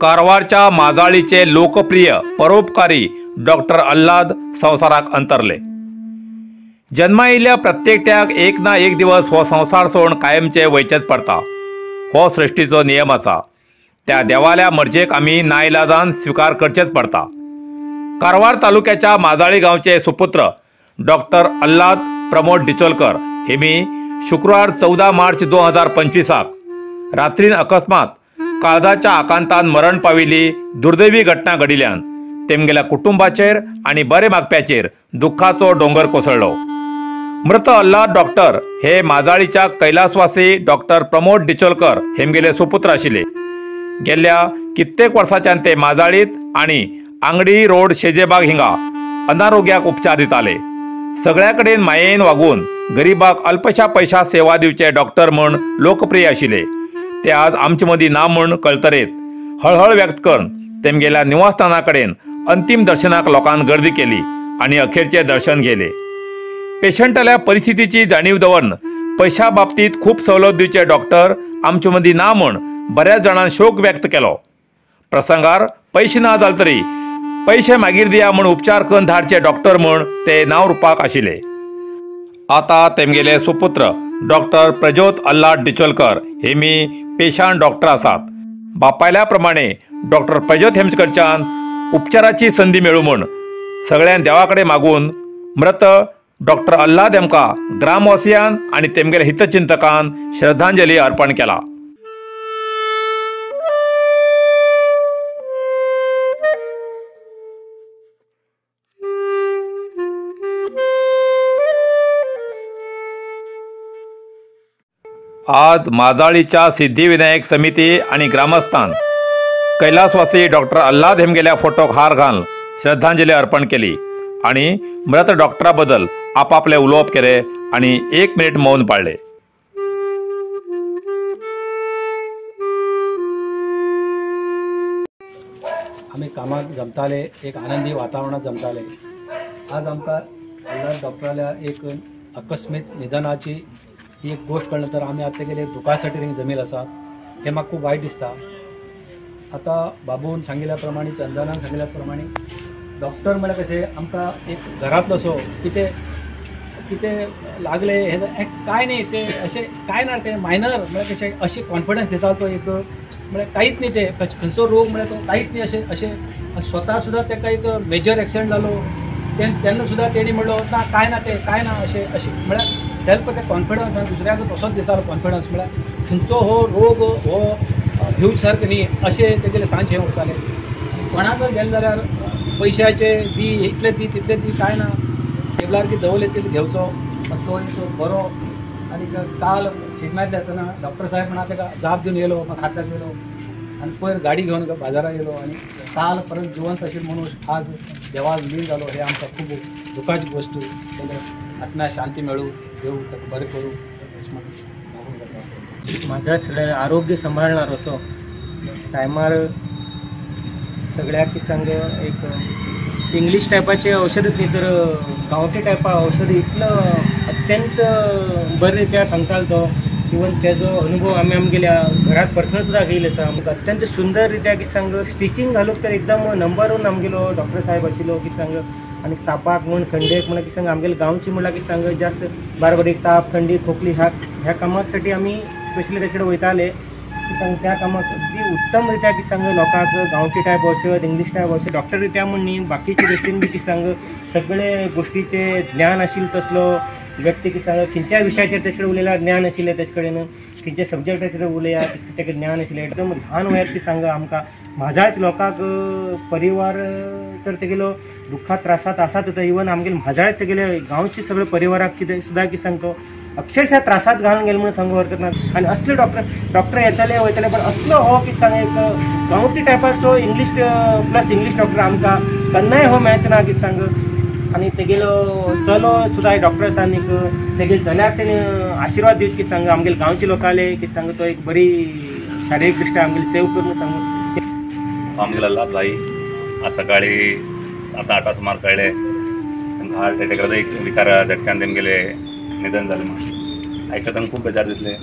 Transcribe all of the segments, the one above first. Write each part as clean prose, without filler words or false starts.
कारवारच्या माजाळीचे लोकप्रिय परोपकारी डॉक्टर अल्लाद संवसाराक अंतरले। जन्मा येयल्ल्या प्रत्येकट्याक एक ना एक दिवस हो संवसार सोडून कायमचे वयचेच पडटा, हो सृश्टीचो नियम आसा। त्या देवाल्या मर्जेक आमी नाइलाजान स्विकार करचेच पडटा। कारवार तालुक्याच्या माजाळी गांवचे सुपुत्र डॉक्टर अल्लाद प्रमोद डिचोलकर हे मी शुक्रवार 14 मार्च 2025 रात्रीन अकस्मात काळजाच्या आकांतान मरण पाविल्ली दुर्दैवी घटना घडिल्ल्यान तेमगेल्या कुटुंबाचेर आनी बरे मागप्याचेर दुख्खाचो डोंगर कोसळ्ळो। मृत अल्लाद डॉक्टर हे माजाळीच्या कैलासवासी डॉक्टर प्रमोद डिचोलकर हेमगेले सुपुत्र आशिल्ले। गेल्ल्या कित्येक वर्साच्यान ते माजाळीत आनी आंगडी रोड शेजेबाग हिंगा अनारोग्याक उपचार दिताले। सगळ्या कडेन मायेन वागून गरिबाक अल्पशा पैशा सेवा दिवचे डॉक्टर म्हूण लोकप्रिय आशिल्ले। ते आज आमचे मदीं ना म्हूण कळतरेत हळहळ व्यक्त करून तेमगेल्या निवासस्थाना कडेन अंतीम दर्शनाक लोकान गर्दी केली आनी अखेरचे दर्शन घेले। पेशंटाल्या परिस्थितीची जाणीव दवरून पैशा बाबतीत खूब सवलत दिवचे डॉक्टर आमचे मदीं ना म्हूण बऱ्याच जाणांनी शोक व्यक्त केलो। प्रसंगार पैशे ना जाले तरी पैशे मागीर दिया म्हूण उपचार करून धाडचे डॉक्टर म्हूण ते नांव रुपाक आशिल्ले। आता तेमगेले सुपुत्र डॉक्टर प्रज्योत अल्लाद डिचोलकर हे मी पेशान डॉक्टर आसात। बापायल्या प्रमाणे डॉक्टर प्रज्योत हेमचे कडच्यान उपचाराची संदी मेळू म्हूण सगळ्यान देवा कडेन मागून मृत डॉक्टर अल्लाद हेमकां ग्रामवासियान आनी तेमगेल्या हितचिंतकान श्रद्धांजली अर्पण केला। आज माजाळीच्या सिद्धिविनायक समिती आणि ग्रामस्थान कैलासवासी डॉक्टर अल्लाद हेमगेल्या फोटोक हार घालून श्रद्धांजली अर्पण केली आणि मृत डॉक्टराबद्दल आपापले उलोवप केले आणि 1 मिनिट मौन पाळले। आमी कामाक जमताले, एक आनंदी वातावरणात जमताले। आज आमकां अल्लाद डॉक्टराल्या एक अकस्मीत निधनाची ही एक गोष्ट कळ्ळें तर आमी आतां गेले दुखासाठी रिंग जमील आसा, हें म्हाका खूब वायट दिसता। आतां बाबून सांगिल्ल्या प्रमाणे, चंदनान सांगिल्ल्या प्रमाणे डॉक्टर म्हळ्यार कशें आमकां एक घरांतलो असो कितें कितें लागलें हें कांय न्ही, तें अशें कांय ना, तें मायनर म्हळ्यार कशें अशें कॉन्फिडन्स दिता तो एक, म्हळ्यार कांयच न्ही, तें खंयचो रोग म्हळ्यार तो कांयच न्ही अशें अशें स्वता सुद्दां ताका एक मेजर एक्सिडंट जालो तेन्ना सुद्दां तेणी म्हणलो ना कांय ना, तें कांय ना अशें अशें म्हळ्यार सेल्फ ते कॉन्फिडन्स आनी दुसऱ्याक तसोच दितालो कॉन्फिडन्स, म्हळ्यार खंयचो हो रोग हो भिवचे सारको न्ही अशें तेगेले सांजचे हें उरतालें। कोणाक गेले जाल्यार पयशाचे दी, इतले दी तितले दी, कांय ना, टेबलार की दवरले तितले घेवचो, तो एक बरो। आनी काल शिगम्यांतले येतना डॉक्टर साहेब म्हणा ताका जाप दिवन येयलो, खात्याक येयलो आनी पयर गाडी घेवन बाजाराक येयलो आनी काल परत जिवंत आशिल्लो मनीस आज देवाक लीन जालो, हें आमकां खूब दुखाची गोश्ट। तेणे आत्म्या शांती मेळूं, देव ताका बरें करूं अशें म्हणून करता। म्हाज्या सगळ्या आरोग्य सांबाळणार असो टायमार सगळ्या सांग एक इंग्लीश टायपाचे औषधच न्ही तर गांवठी टायपा औषध इतलं अत्यंत बरें रित्या सांगतालो तो, इवन तेजो अनुभव आमी आमगेल्या घरात पर्सनल सुद्दां घेयले आसा। आमकां अत्यंत सुंदर रित्या की सांग स्टिचींग घालूंक तर एकदम नंबर 1 आमगेलो डॉक्टर साहेब आशिल्लो की सांग। आनी तापाक म्हूण थंडेक म्हण की सांग आमगेले गांवची म्हणल्यार की सांग जास्त बारबारीक ताप थंडी खोकली ह्या कामासाठी आमी स्पेशली ताचे कडेन वयताले की सांग त्या कामाक अगदी उत्तम रित्या की सांग लोकांक गांवठी टायप औषध इंग्लीश टायप औषध डॉक्टर रित्या म्हूण न्ही बाकीचे गोश्टीन बी की सांग सगळे गोश्टीचें ज्ञान आशिल्लो तसलो व्यक्ती की सांग खंयच्याय विशयाचेर तेजे कडेन उलयल्यार ज्ञान आशिल्लें, तेजे कडेन खंयच्या सब्जॅक्टाचेर उलया ताका ज्ञान आशिल्लें। एकदम ल्हान वयार की सांग आमकां म्हाज्याच लोकांक परिवार तर तेगेलो दुख्खा त्रासांत आसात, इवन आमगेले म्हाज्याच तेगेले गांवचे सगळे परिवाराक कितें सुद्दां की सांग तो अक्षरशः त्रासांत घालून गेले म्हणून सांगू हरकत ना। आनी असले डॉक्टर डॉक्टर येताले वयताले पण असलो हो की सांग एक गांवठी टायपाचो इंग्लीश प्लस इंग्लीश डॉक्टर आमकां केन्नाय हो मेळचो ना की सांग। आनी तेगेलो चलो सुद्दां डॉक्टर आसा आनीक तेगेले चल्याक तेणें आशिर्वाद दिवचे की सांग आमगेले गांवचे लोकाले की सांग तो एक बरी शारिरीक दृश्ट्या आमगेली सेव करून सांगू। आमगेलो अल्लाद भाई आज सकाळी 7-8 सुमार कळ्ळें हार्ट एटॅक एक विकार झटक्यान तेमगेले निधन जालें म्हणून आयकतना खूब बेजार दिसलें।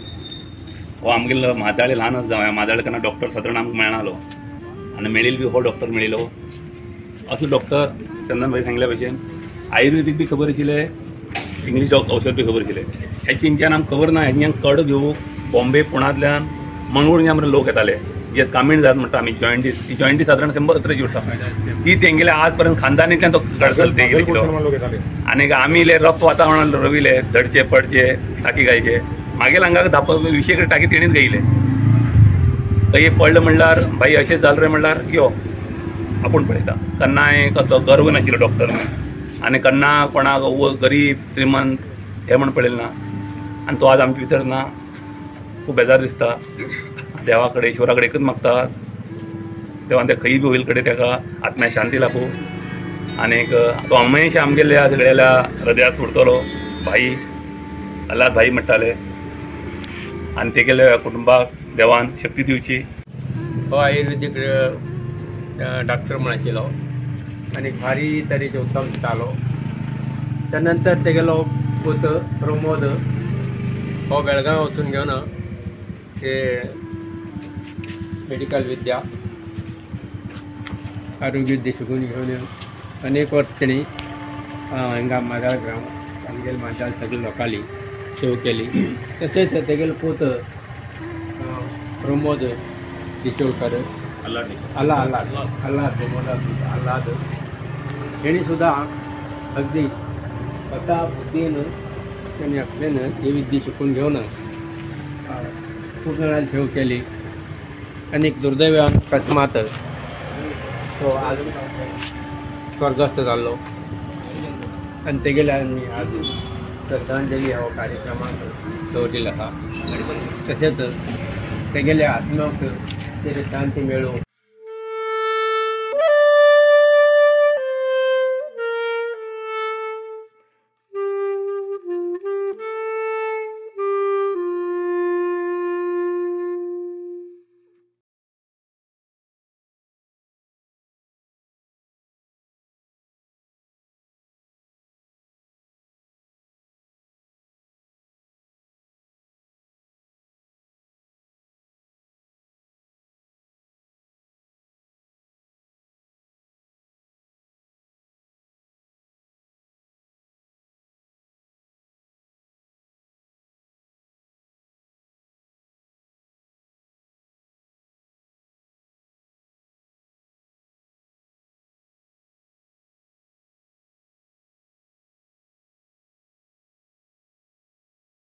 हो आमगेलो माजाळे ल्हान आसा गांव, ह्या माजाळे केन्ना डॉक्टर सादारण आमकां मेळनालो आनी मेळिल्लो बी हो डॉक्टर मेळिल्लो. असो डॉक्टर चंदन भाई सांगल्या भशेन आयुर्वेदीक बी खबर आशिल्लें, इंग्लीश औषध बी खबर आशिल्लें. हेंच्यान आमकां खबर ना, हेंच्यान कड घेवंक बॉम्बे पुण्यांतल्यान मंगळूर आमकां लोक येताले जे कामीण जात म्हणटा आमी, जॉयंटीस. ती जॉयंटीस सादारण 100 तरेची उरता, ती तेंगेले आज पर्यंत खानदानींतल्यान तो गडचल तेंगेले. आनी आमी इल्ले रफ वातावरणान रविले, धडचे पडचे टाकी घालचे, मागीर हांगा 10-20 कडेन टाकी तेणीच घायले. थंय पडलें म्हणल्यार भाई अशें जालें रे म्हणल्यार यो आपूण पळयता. केन्नाय कसलो गर्व नाशिल्लो डॉक्टर आनी केन्ना कोणाक गरीब श्रीमंत हें म्हण पळयलें ना. आनी तो आज आमचे भितर ना, खूब बेजार दिसता. देवा कडेन ईश्वरा कडेन एकूच मागता, देवान ते खंय बी होईल कडेन ताका आत्म्या शांती लाभूं. आनीक तो हमेशा आमगेल्या सगळ्याल्या हृदयात उरतलो. भाई अल्लाद भाई म्हणटाले आनी तेगेल्या कुटुंबाक देवान शक्ती दिवची. हो आयुर्वेदीक डॉक्टर म्हण आशिल्लो आनी भारी तरेचे उत्तम दितालो. त्या नंतर तेगेलो पूत प्रमोद हो बेळगांव वचून घेवन ते मेडिकल विद्या आरोग्य विद्या शिकून घेवन अनेक वर्स तेणी हांगा माजाळ ग्राम आमगेले माजाळ सगळे लोकांली सेवा केली. तशेंच तेगेलो पूत प्रमोद दिशोळकर अल्लाद अल्लाद प्रमोद अल्लाद हेणी सुद्दां अगदी स्वता बुद्धीन तेणी आपल्यान ही विद्या शिकून घेवन खूब जाणांनी सेवा केली. आनी दुर्दैवान अकस्मात तो आज स्वर्गस्थ जाल्लो आनी तेगेले आमी आज श्रद्धांजली हो कार्यक्रमाक दवरिल्लो आसा. तशेंच तेगेल्या आत्म्याक तेजें शांती मेळूं.